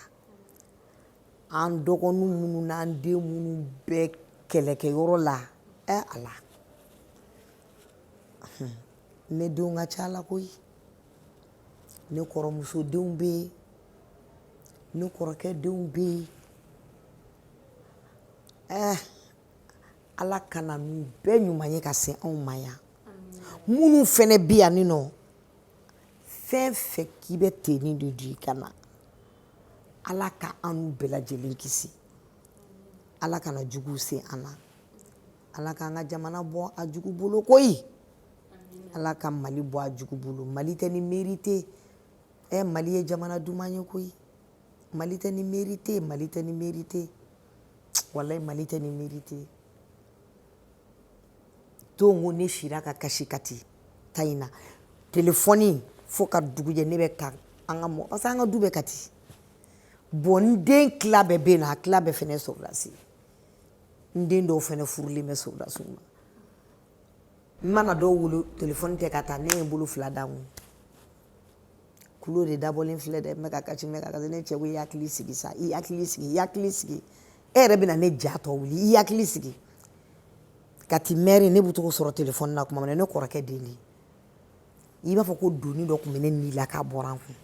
An dɔgɔnin minnu n'an den minnu bɛ kɛlɛkɛyɔrɔ la, ɛ Ala, ne denw ka ca la koyi. Ne kɔrɔmusodenw bɛ yen, ne kɔrɔkɛ denw bɛ yen. Ɛɛ Ala ka na n'u bɛɛ ɲuman ye ka se anw ma yan. Minnu fɛnɛ bɛ yan nɔ, fɛn fɛn k'i bɛ tenue de don i ka na, Ala ka an n'u bɛɛ lajɛlen kisi. Ala kana juguw se an na. Ala k'an ka jamana bɔ a jugu bolo koyi. Ala ka Mali bɔ a jugu bolo. Mali tɛ ni mérité. Ɛ, Mali ye jamana duman ye koyi. Mali tɛ ni mérité, Mali tɛ ni mérité, walayi, Mali tɛ ni mérité. To n ko ne sira ka kasi Kati ta in na, telefɔni fo ka dugu jɛ, ne bɛ ka an ka mɔgɔ, parce que an ka du bɛ Kati. Bon, n den tila bɛɛ bɛ yen nɔ, a tila bɛɛ fɛnɛ ye sɔrɔdasi. N den dɔw fɛnɛ furulen bɛ sɔrɔdasiw ma. N mana dɔw wele, telefɔni tɛ ka taa. Ne ye n bolo fila da n kun, kulo de dabɔlen filɛ dɛ. N bɛ ka kasi, n bɛ ka kasi. Ne cɛ ko i hakili sigi sa, i hakili sigi, i hakili sigi, e yɛrɛ bɛna ne ja tɔ wuli, i hakili sigi. Kati mɛri, ne bɛ t'o sɔrɔ telefɔni na tuma min na, ne kɔrɔkɛ den de, i b'a fɔ ko doni dɔ tun bɛ ne ni la k'a bɔra n kun.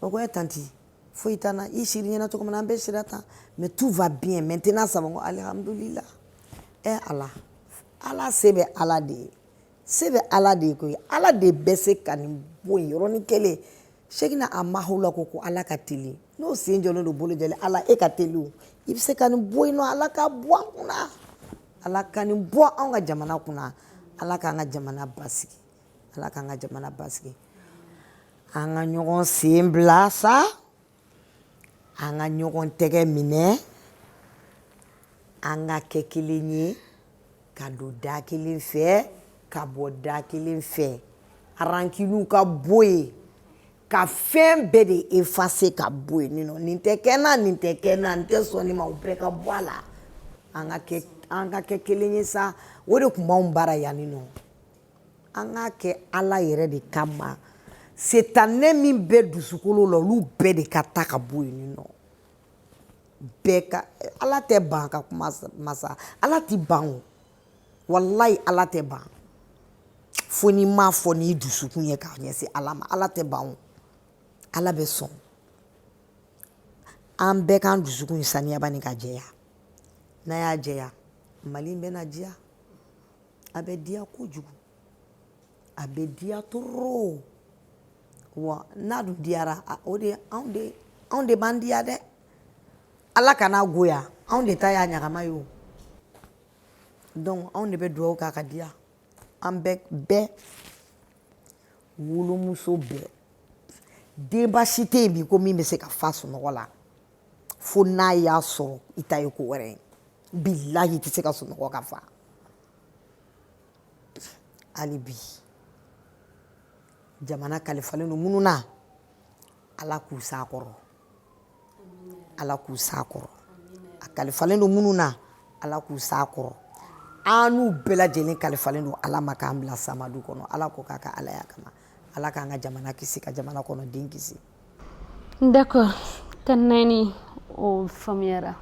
O ko e tantie, foyi t'an na, i siri ɲɛna cogo min na, an bɛɛ sira tan, mais tout va bien maintenant, ça va. N ko alihamudulila. Ɛ Ala, Ala, se bɛ Ala de ye, se bɛ Ala de ye koyi. Ala de bɛ se ka nin bɔ yen yɔrɔnin kelen. Sekina a mahula ko Ala ka teli, n'o sen jɔlen don bolo jɛlen. Ala, e ka teli o, i bɛ se ka nin bɔ yen nɔ. Ala ka bɔ an kunna, Ala ka nin bɔ anw ka jamana kunna. Ala k'an ka jamana basigi, Ala k'an ka jamana basigi. An ka ɲɔgɔn sen bila sa, an ka ɲɔgɔn tɛgɛ minɛ, an ka kɛ kelen ye, ka don da kelen fɛ, ka bɔ da kelen fɛ. Rankinuw ka bɔ yen, ka fɛn bɛɛ de effacer ka bɔ yen nɔ. Nin tɛ kɛ n na, nin tɛ kɛ n na, n tɛ sɔn nin ma, o bɛɛ ka bɔ a la. An ka kɛ kelen ye sa. O de tun b'anw baara yan nɔ. An k'a kɛ Ala yɛrɛ de kama. Setanɛ min bɛ dusukolo la, olu bɛɛ de ka taa ka bɔ yen nɔ. Bɛɛ ka Ala tɛ ban ka kuma masa. Ala tɛ ban o. Walayi, Ala tɛ ban. Fo n'i m'a fɔ n'i dusukun ye k'a ɲɛsin Ala ma. Ala tɛ ban o. Ala bɛ sɔn. An bɛɛ k'an dusukun saniya bani ka jɛya. N'a y'a jɛya, Mali in bɛna diya. A bɛ diya kojugu. A bɛ diya trop. Wa n'a dun diyara, o de anw de b'an diya dɛ. Ala kana goya. Anw de ta y'a ɲagama ye o. Donc anw de bɛ dugawu k'a ka diya. An bɛɛ bɛɛ wolomuso bɛɛ, denba si tɛ yen bi ko min bɛ se ka fa sunɔgɔ la fo n'a y'a sɔrɔ i ta ye ko wɛrɛ ye. Bilahi, i tɛ se ka sunɔgɔ ka fa. Hali bi, jamana kalifalen don minnu na, Ala k'u s'a kɔrɔ, Ala k'u s'a kɔrɔ. A kalifalen don minnu na, Ala k'u s'a kɔrɔ. An n'u bɛɛ lajɛlen kalifalen don Ala ma k'an bila samadu kɔnɔ. Ala ko k'a ka Alaya kama, Ala k'an ka jamana kisi, ka jamana kɔnɔ den kisi. D'accord, tan naani o faamuyara.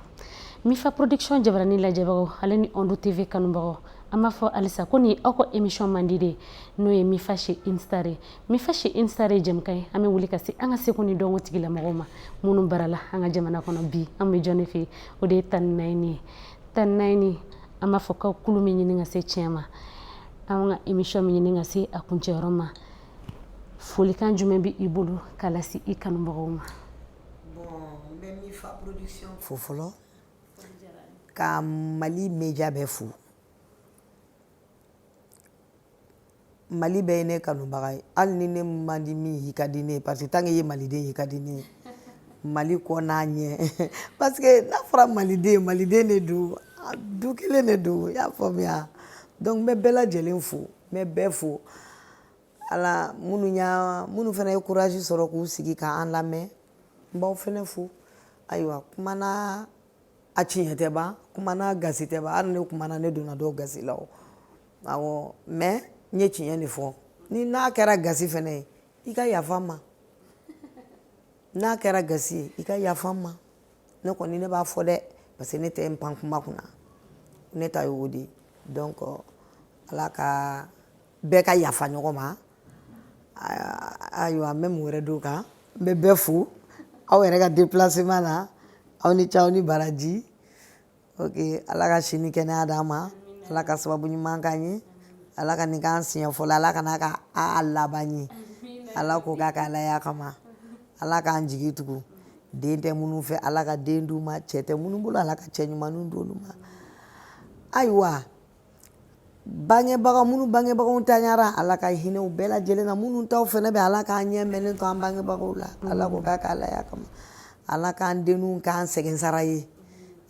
Mifa Production jabarani lajɛbagaw ale ni Ondo TV kanubagaw, an b'a fɔ halisa ko nin aw ka émission mandi de, n'o ye Mifa chez une star ye. Mifa chez une star ye jɛmukan ye, an bɛ wuli ka se an ka seko ni dɔnko tigilamɔgɔw ma minnu barala an ka jamana kɔnɔ. Bi an bɛ jɔn de fɛ? O de ye 14 ye. 14, an b'a fɔ ka kulu min ɲini ka se tiɲɛ ma, an ka émission min ɲini ka se a kuncɛyɔrɔ ma. Folikan jumɛn bɛ i bolo k'a lase i kanubagaw ma? Bon, n bɛ Mifa Production fo fɔlɔ, ka Mali média bɛɛ fo. Mali bɛɛ ye ne kanubaga ye. Hali ni ne man di min ye, i ka di ne ye, parce que tant que i ye maliden ye, i ka di ne ye. Mali kɔ n'a ɲɛ, parce que n'a fɔra maliden, maliden de don, du kelen de don, i y'a faamuya. Donc n bɛ bɛɛ lajɛlen fo, n bɛ bɛɛ fo. Ala minnu y'a, minnu fana ye courage sɔrɔ k'u sigi k'an lamɛn, n b'aw fana fo. Ayiwa, kuma n'a a tiɲɛ tɛ ban, kuma n'a gasi tɛ ban. Hali ne kumana, ne donna dɔw gasi la o. Awɔ, mais n ye tiɲɛ de fɔ. Ni n'a kɛra gasi fana ye, i ka yafa n ma. N'a kɛra gasi ye, i ka yafa n ma. Ne kɔni, ne b'a fɔ dɛ, parce que ne tɛ n pan kuma kunna. Ne ta ye o de ye. Donc Ala ka bɛɛ ka yafa ɲɔgɔn ma. Ayiwa, n bɛ mun wɛrɛ d'o kan? N bɛ bɛɛ fo aw yɛrɛ ka déplacement na. Aw ni ce, aw ni baraji. Ok, Ala ka si ni kɛnɛya d'an ma. Ala ka sababu ɲuman k'an ye. Ala ka nin k'an siɲɛ fɔlɔ, Ala ka n'a ka a laban ye. Ala ko k'a ka Alaya kama. Ala k'an jigi tugu. Den tɛ minnu fɛ, Ala ka den d'u ma. Cɛ tɛ minnu bolo, Ala ka cɛ ɲumanninw d'olu ma. Ayiwa, bangebaga minnu bangebagaw tanyara, Ala ka hinɛ u bɛɛ lajɛlen na. Minnu taw fɛnɛ bɛ, Ala k'an ɲɛ mɛnnen to an bangebagaw la. Ala ko k'a ka Alaya kama. Ala k'an denninw k'an sɛgɛn sara ye.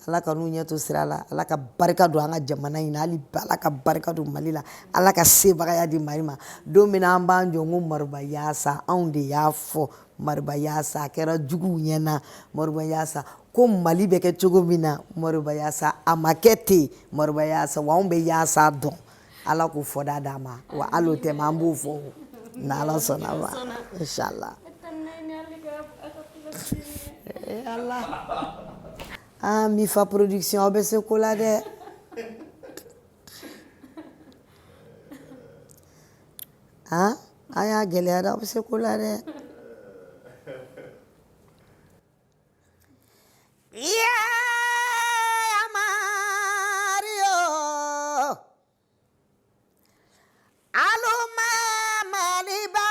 Ala ka n'u ɲɛ to sira la. Ala ka barika don an ka jamana in na. Hali bi, Ala ka barika don Mali la. Ala ka sebagaya di Mali ma. Don min na an b'an jɔ ko Mariba Yaasa, anw de y'a fɔ Mariba Yaasa. A kɛra juguw ɲɛna. Mariba Yaasa ko Mali bɛ kɛ cogo min na, Mariba Yaasa, a ma kɛ ten. Mariba Yaasa, wa anw bɛ Yaasa dɔn. Ala k'o fɔda d'an ma. Wa hali o tɛ ma, an b'o fɔ n'Ala sɔnna ma, inshallah. Ala, ah, Mifa Production, aw bɛ se ko la dɛ. Han, an y'a gɛlɛya dɛ, aw bɛ se ko la dɛ. Yeah, Mario. Aluma Maliba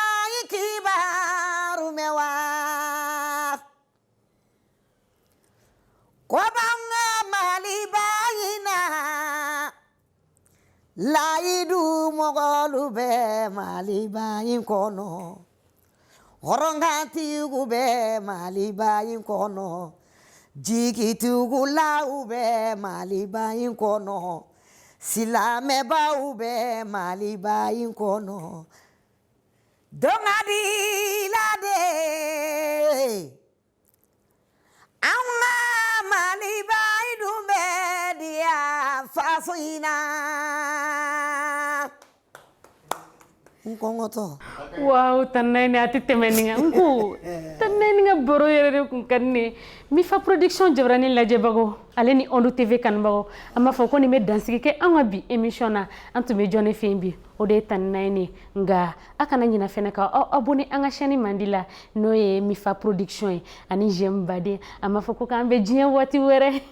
kibaru mɛn wa. Ko b'an ka Maliba in na. Layidu mɔgɔlu bɛ Maliba in kɔnɔ. Hɔrɔnkantigiw bɛ Maliba in kɔnɔ. Jigitugulaw bɛ Maliba in kɔnɔ. Silamɛbaw bɛ Maliba in kɔnɔ. Don ka di la de an ka Maliba in dun bɛ diya faso in na. N kɔngɔtɔ. Waaw, Tante Nayini, a tɛ tɛmɛ nin kan. N ko Tante Nayini ka baro yɛrɛ de kun ka di ne ye. Mifa Production jabarani lajɛbagaw ale ni Onde TV kanubagaw, an b'a fɔ ko nin bɛ dansigi kɛ an ka bi émission na. An tun bɛ jɔn de fɛ yen bi? O de ye Tante Nayini ye. Nka a kana ɲina fɛnɛ ka aw abonné an ka chaîne mandi la, n'o ye Mifa Production ye, ani j'aime baden. An b'a fɔ ko k'an bɛ diɲɛ waati wɛrɛ.